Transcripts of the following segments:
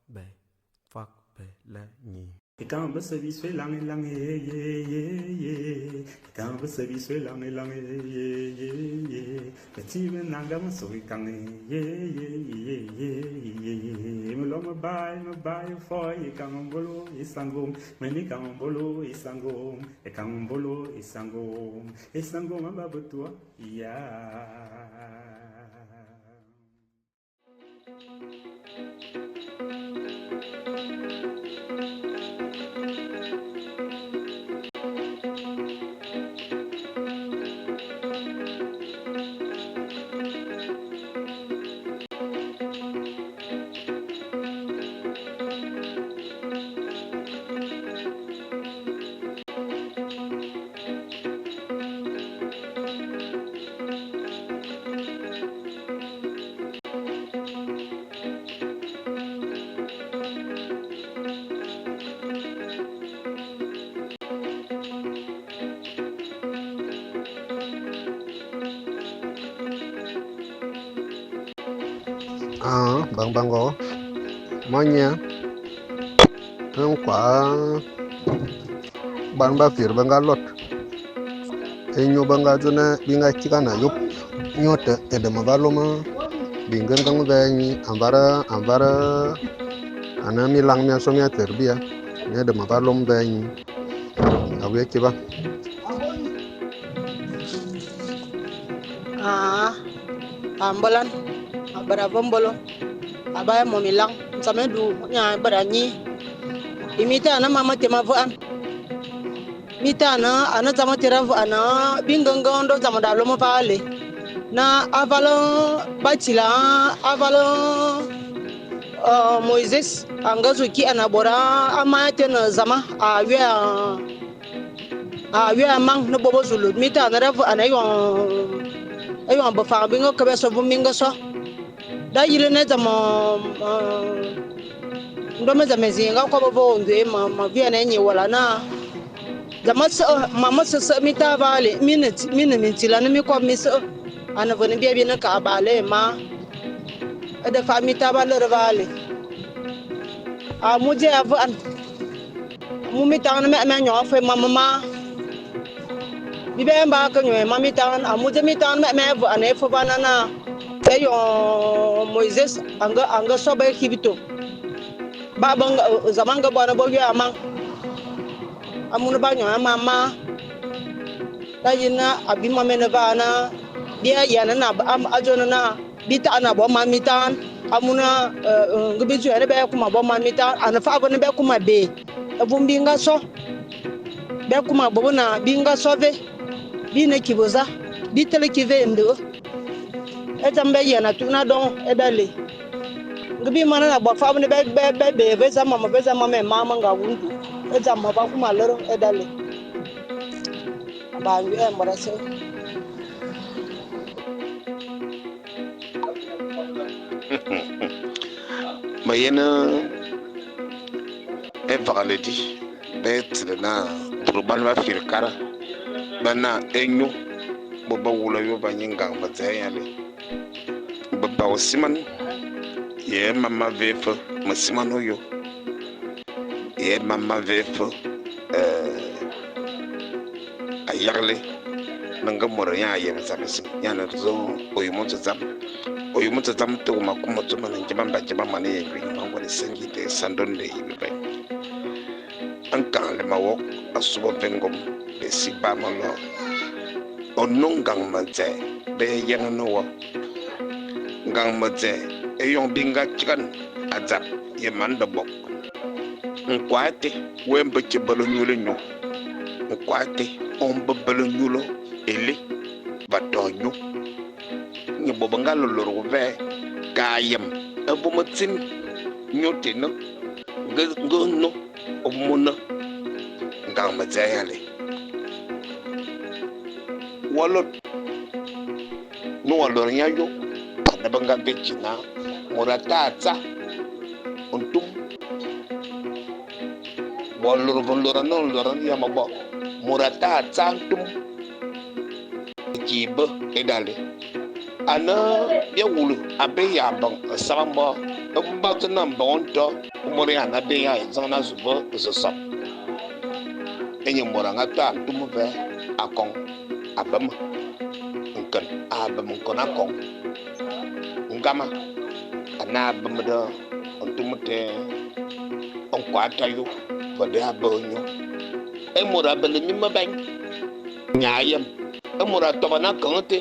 Bè, fak, bè, lè, nyi. 刚不是比水浪一浪耶耶耶耶，刚不是比水浪一浪耶耶耶耶，那基本那个么所谓讲耶耶耶耶耶，么老么拜么拜佛一刚不罗一三公，么你刚不罗一三公，一刚不罗一三公，一三公么巴不多呀。 Ah, bang bango. Monya. Nkwa ban ba fir ba nga lot. E nyo ba nga dzô na bi nga kiga na yôp nyo te éde me va lôm bingengeng vè nyi amvara amvara ane minlang mia so mia tser bia éde me va lôm vè nyi abuiñ ékiba. Ah, a mbolan a bara ve mbôlô a bay mo minlang nsama édu nya bara nyi mi ta na ma te ma veu'an mi ta na ana dzam te ra veu'an bingengeng ndo dzam da lôm vaghle na aval ba tsila aval Moises a nga zu ki ana bora ama te na zama a wiè a wiè mang ne bobo zulu mi ta na ra veu'an éyong éyong befakh bi nga ke be so vôm bi nga so da yili ne dzam ndôme dzam ézing é nga kobe ve ô ndué ma ma viène ényi wala na dzam ase mam mesese mi taa vaghle mi ne mi ne mintsilane mi kobe mi se ane ve ne bia bi ne k'a baalé ma éde fakh mi taa ba lere vaghle amu dzé a veu'an amu mi tang mè mia ñong fe mam ma bi bè mba ke ñong mam mi tang amu dzé mi tang mè mia veu'an é fôban na éyong Moises a nga a nga so be Egipto ba ba zama nga bo na bo wiè mang amu ba ñong mam ma da yi na abim mam me ne va na bia yane na a dzô na bi ta na bo mam mi tang amu na nge bi dzô ne be kuma bo mam mi tang ane fa ne be kuma be é vôm bi nga so be kuma bo na bi nga so ve bi ne ki bo za bi tele ki ve ndeghe é dzam be yiène tu na dong é da le nge bi mana na bo fa ne be be be be ve za mam ve za mam ma ma nga wundu é dzam ma ba kuma lere é da le ba wiè môr ase. Ma yen évaghle di be tsili naa bôr ban ba firi kara ba na ényô bôt ba wule ayô ba nyi ngang ma dzè yale. Be ba ôsiman ye é mam ma ve fe mesiman ôyô ye é mam ma ve fe ayeghle ne nge môr nya a yem dzam ézing nya a ne dzô ôyôm ôdzedzam ôyôm ôdzedzam té wuma kômô dzô ma ne nge ba mba mane yen mvuiñ ma wône sengi de sandon de yi bebèñ. Nkanghle ma wokh asu be mvengom besi ba melo ô ne ngang medzè be yenan wa. Ngang medzè éyong bi nga kighan a dzap ye man bebok. Nkoa té wéé mbe ki bele nyôl ényô. Nkoa té ô mbe bele nyôl élé va to nyô. Nge bôt be nga lôr vè kaa yem é vôm tsin nyô té ne nge nge ô vôm ô ne ngang medzè yale. Wa lôt ne wa lôr nye ayô ane be nga ve ki naa môr a taa tsa ntum. Wa lôr ve nlôrane nlôrane ya mebo môr a taa tsa ntum ki be édalé. Ane bia wulu abé ya mbeng nsama mbo. Ba dzô naa mbong ô ntoo é môr ya ane abé ya ye dzang naa a zu ve zesop. Énye môr a nga toa ntum vè akong a bem nken a bem nkôn akong. Ngama a ne a bem de ntum té nkoa té ayô ve de a bee nyo. É môr a bele mi mebèñ nya a yem. É môr a toban akeng té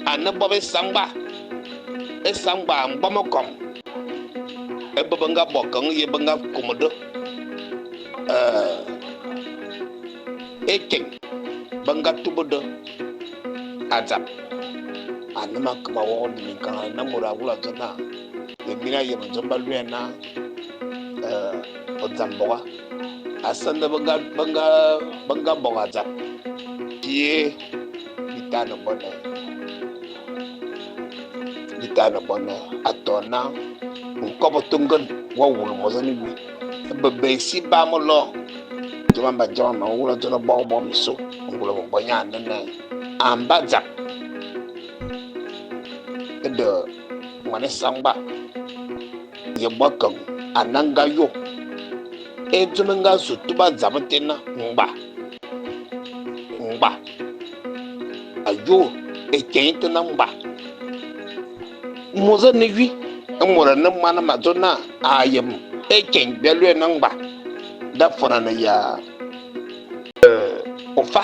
a ne bob ésangba, ésangba a mgbom ôkong. Ébe be nga bo akeng ye be nga kômô de ékèñ be nga tube de a dzap. A ne ma ke ma wokh ôlun minkanghle naa môr a wula dzô naa, Ye mina yem dzôm ba luè naa ôdzambogha? Asen be nga be nga be nga boghe a dzap. Ye bi tane bo nèè? Bi tane bo nèè, a too naa nkôbo té ngen wa wulu môs ane wi. Ébe besi baa melô, dzôm a mba dzam a ma wula dzô naa boghe-boghe bisô, ngura mbo-ña a ne nèè a mbe a dzap. Éde moan ésangba ye bo akeng ane a nga yô é dzôm é nga zu tuba dzam té naa, Ngba! Ngba! A yô ékèñ té naa Ngba! Môs a ne wi, é môr a ne moan ma dzô naa a yem ékèñ bia luè naa Ngba da fônane ya ôfa.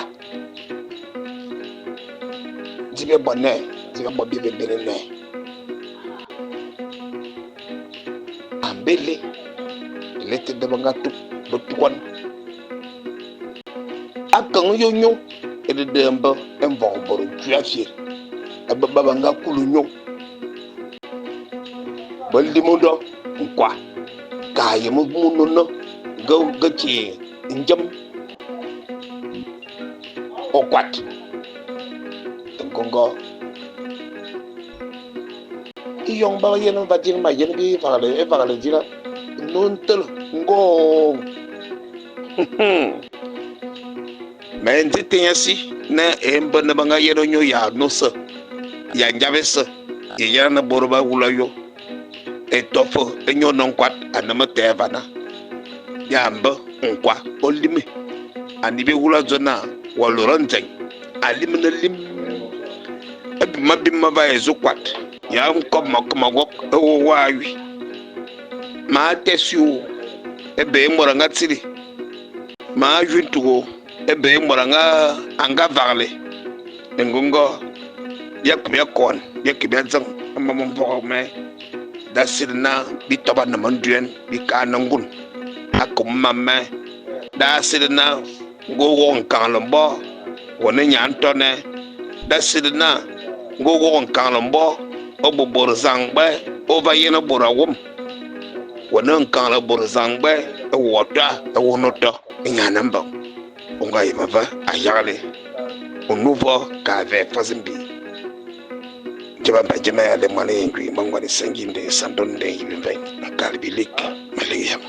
Dzi bia bo nèè, dzi bia bo bia bebele nèè. A mbe élé, élé té de be nga tup be tughan. Akeng y'ô ñô, éde déé mbe é mvong bôr nkuè afiè, ébe ba be nga kulu ñô. Be lime do nkwa, kaa yem mono nge nge ki ndzem ôkoat. Éngôngoo, éyong ba yen va dzing ma yen bi évaghle évaghle dzina n'ô ntel ngôô. Me ndzi téñ asi naa é mbe be nga yen ô ñô ya nô se, ya ngiagh ése, ye yen ane bôr ba wulu ayô. Éto fe é ñô ne nkoat ane me tèè vana. Bia mbe nkwa ô lime, ane bi wula dzô naa wa lôr a ndzeng, a lime ne lim. Ébem abim me va ye zu koat ya nkôp ma ke ma wokh éwô waa wi. Maa té si ô ébe é môr a nga tsili. Maa yui ntukh ô ébe é môr a nga a nga vaghle. Éngôngoo, bia ke bia kôan, bia ke bia dzeng é mam mvoghe mèè da sili naa bi tobe n'nem nduèn, bi kaane ngun a kôm mam mèè. Da sili naa nge ô wokh nkanghle mboo ô ne ña ntone. Da sili naa nge ô wokh nkanghle mboo ô bo bôr zangbè ô va yen bôr awôm. Ô ne nkanghle bôr zangbè é wokh ôtoa é wône ôto é ña ne mbeng. Ô nga yem ve ayeghle ô ne vôô kaa vèè fas mbii. Dzeba ba dzeme ya le moan ye ngui, ma ngoan ésèñ ngi nde, sandon nde, yibi mvèñ, nkal bilik, ma lighi yam.